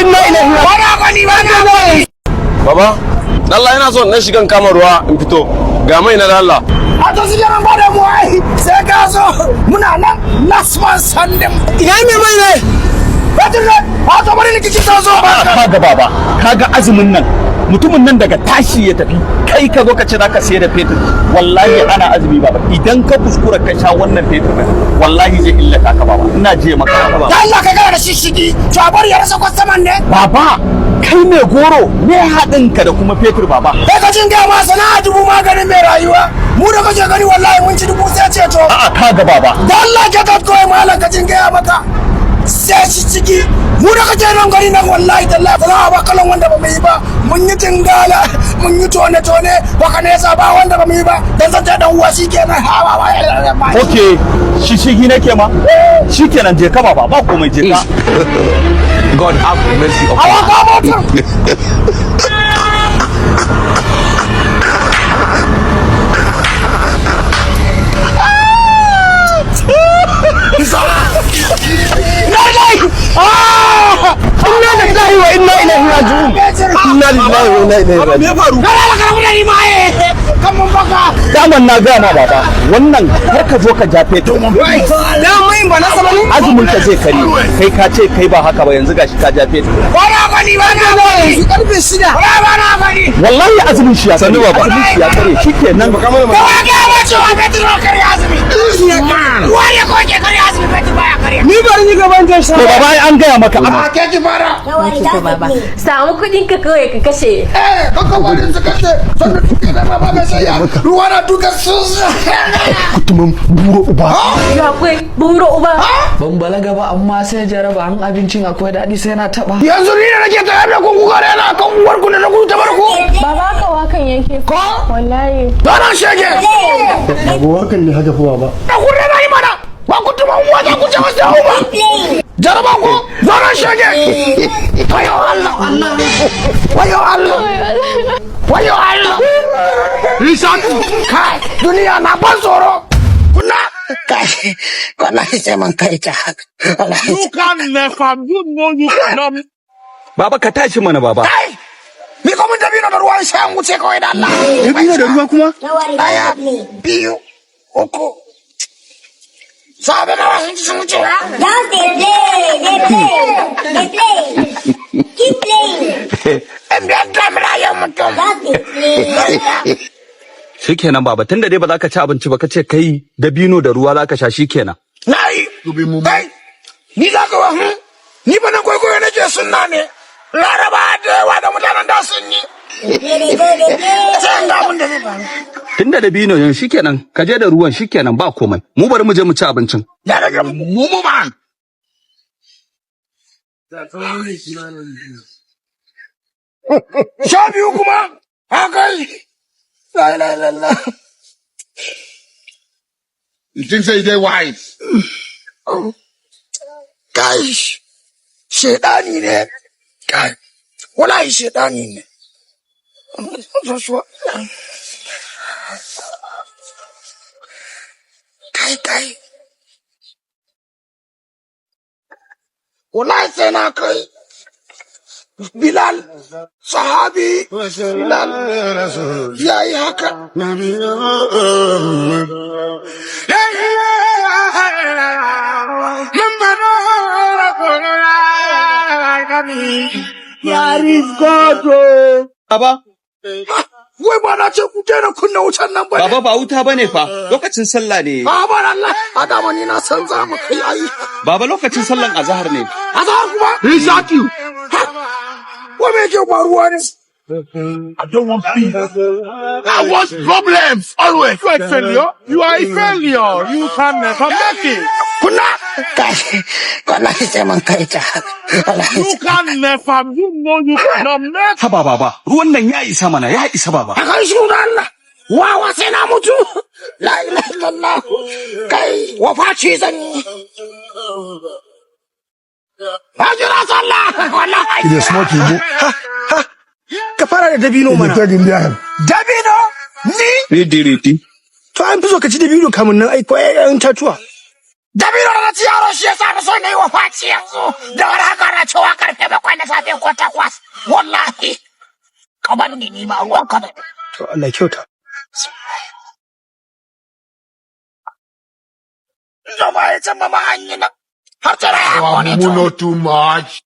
Inna ilaihi. Ba na gani, ba na gani. Baba, Allah, ina son na shigan kama ruwa in fito. Ga mai na da Allah. A to su jiran ba da mu ai sai ka zo, muna nan last man standing. Ina mai mai ne? Fetur ne a to bari likici ta zo ba. Kaga baba, kaga azumin nan, mutumin nan daga tashi ya tafi, kai ka zo ka ce zaka sayar da fetur. Wallahi ana azumi, baba. Idan ka kuskura ka sha wannan fetur din, wallahi zai illata ka, baba. Ina je maka, baba. Da Allah ka gara da shishigi, to a bari ya rasa kwastaman ne. Baba, kai mai goro me haɗin ka da kuma fetur, baba? Kai ka jin gama sana'a dubu maganin mai rayuwa. Mu da kake gani, wallahi mun ci dubu sai ce to. A'a, kaga baba. Da Allah ka ta kawai, malam, ka jin gaya maka sai shi ciki. Mu da kake nan gari nan, wallahi tallahi sana'a ba kalan wanda ba mu yi ba. Mun yi tingala, mun yi tone tone, baka nesa ba wanda ba mu yi ba. Dan zan ta dan uwa shikenan, ha ba ba. Okay, shishigi nake ma. Shikenan, je ka baba, ba komai, je ka. God have mercy upon Hawa ka motar. Inna lillahi wa inna ilaihi raji'un. Inna lillahi wa inna ilaihi raji'un. Me faru? Kana da karamu da ni ma eh kan mun baka. Daman na gaya ma baba, wannan kar ka zo ka ja fetur. Da mai ba na saba ne. Azumin ka zai kare. Kai ka ce kai ba haka ba, yanzu gashi ka ja fetur. Ba na gani, ba na gani. Karfe 6. Ba ba na gani. Wallahi azumin shi ya kare. Sannu, baba. Azumin shi ya kare, shikenan. Ba wa ga ma cewa fetur ba kare azumi. Wani ko ke kare azumi, fetur ba ya kare. Ni bari ni gaban jan sha. To baba, ai an gaya maka. A ke ki fara. To baba, samu kuɗin ka kawai ka kashe. Eh, kanka wani su kashe sannan tuka da baba mai saya ruwa na duka su. Kutumin buro uba. Ya akwai buro uba. Ban balaga ba, amma sai jaraba an abincin akwai daɗi sai na taɓa. Yanzu ni da nake tayar da ku, kuka rena kan uwar ku da na gudu ta bar ku. Baba, haka wakan yake. Ko? Wallahi. Dona shege. Babu wakan ne haka fa, baba. Da ku rena yi mana ba ku tuma uwa za ku ce wasu yawo ba. Jaraba ku dona shege. Wayo Allah, Allah, wayo Allah, wayo Allah. Risatu kai, duniya na ban tsoro kuna kai, wallahi sai man kai ta haka wallahi. You can never, you know you cannot. Baba, ka tashi mana, baba. Kai, mi ko mun dabino da ruwan shan wuce kawai da Allah. Dabino da ruwa kuma? Daya, biyu, uku. Sabe na wasu sun wuce. Don't they play, they play, they play. Keep playing. In biyar damina yau mutum. Don't they play. Shikenan baba, tunda dai ba za ka ci abinci ba, ka ce kai dabino da ruwa za ka sha, shikenan. Na yi. Kai, ni za ka wa, Ni ba na kwaikwayo nake, sunna ne. Laraba da yawa da mutanen da sun yi. They play, they go, they play. Sai in ga abin da zai faru. Tunda dabino ne, shikenan, ka je da ruwan, shikenan, ba komai. Mu bari mu je mu ci abincin. Ya rage mumu man. 12 kuma. Haka yi. La ilaha illallah. You think say they wise? Kai, shedani ne. Kai, wallahi shedani ne. Joshua. Kai, kai. Wallahi sai na kai. Bilal, sahabi Bilal ya yi haka. Baba. Wai ba na ce ku daina kunna wutan nan ba ne. Baba, ba wuta bane fa, lokacin sallah ne. Ba Allah, a dama ni na san za mu kai ai. Baba, lokacin sallan azhar ne. Azhar kuma? He shot you. Wa me yake faruwa ne? I don't want peace. I want problems always. You are a failure. You are a failure. You can never make it. Kunna! Kai, wallahi sai mun kai ta. Wallahi. You can never, you know you cannot make Haba baba, ruwan nan ya isa mana, ya isa baba. A kai shi da Allah. Wawa sai na mutu. La ilaha illallah. Kai, wafaci zan yi. Na jira sallah. Wallahi. Ida smoke igbo. Ka fara da dabino mana. Ida indiya. Dabino? Ni? Ridi ridi. To an fi so ka ci dabino kamun nan ai ko ƴaƴan tatuwa. Dabino da na ci yaro shi yasa na so na yi wafaci yanzu. Da wani haka na cewa karfe 7 na safe ko 8, wallahi. Ka bar ni, ni ba ruwanka da. To, Allah kyauta. Zama ya ce mama an yi nan. Har tara ya kone. Mumu, not too much.